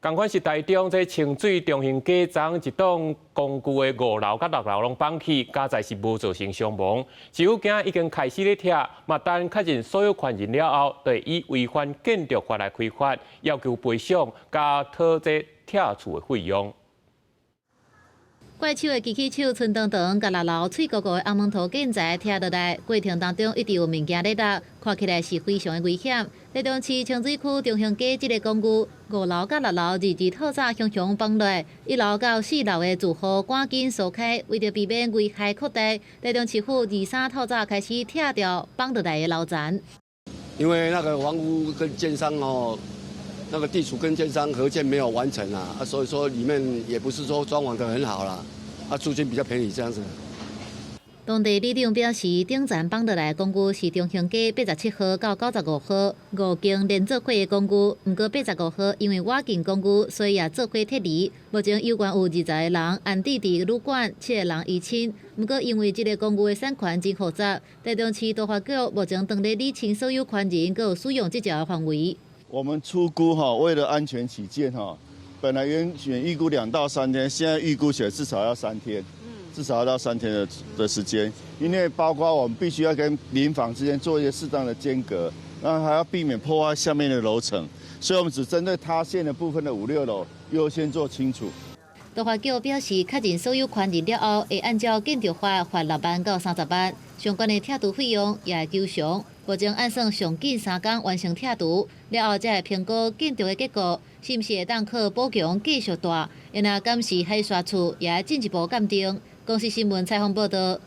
仝款是台中這清水中興街昨一棟公寓的五樓佮六樓攏崩去，佳哉是無造成傷亡。市府今已經開始咧拆，嘛等確認所有權人了後，就會以違反建築法來開罰，要求賠償佮討這拆厝的費用。怪手的機器手伸長長，共六樓脆糊糊的紅毛塗建材拆落來，過程當中一直有物件咧落，看起來是非常的危險。台中市清水區中興街這个公寓五樓佮六樓二二透早雄雄崩落，一樓到四樓的住戶趕緊疏開，為著避免危害擴大，台中市府二三透早開始拆掉崩落來的樓層。因為那個房屋跟建商哦，那個地主跟建商合建沒有完成啊，所以說裡面也不是說裝潢得很好啦，啊，租金比較便宜這樣子。當地里長表示，頂層崩落來公寓是中興街87號到95號五間連做伙的公寓，毋過85號因為倚近公寓，所以也做伙撤離。目前有關有20個人安置佇旅館，七個人依親。毋過因為這个公寓的產權真複雜，台中市都發局目前正咧理清所有權人閣有使用執照的範圍。我們初估哈，為了安全起見哈，本來原選預估2到3天，現在預估起來至少要三天。至少要到三天的時間，因為包括我們必須要跟鄰房之間做一些適當的間隔，那還要避免破壞下面的樓層，所以我們只針對塌陷的部分的五六樓優先做清除。都發局表示，確認所有權人了後，會按照建築法罰6萬到30萬，相關的拆除費用也會求償。目前按算上緊3工完成拆除，了後才會評估建築的結構是毋是會當靠補強繼續蹛，若敢是海沙厝，也會進一步鑑定。公視新聞採訪報導。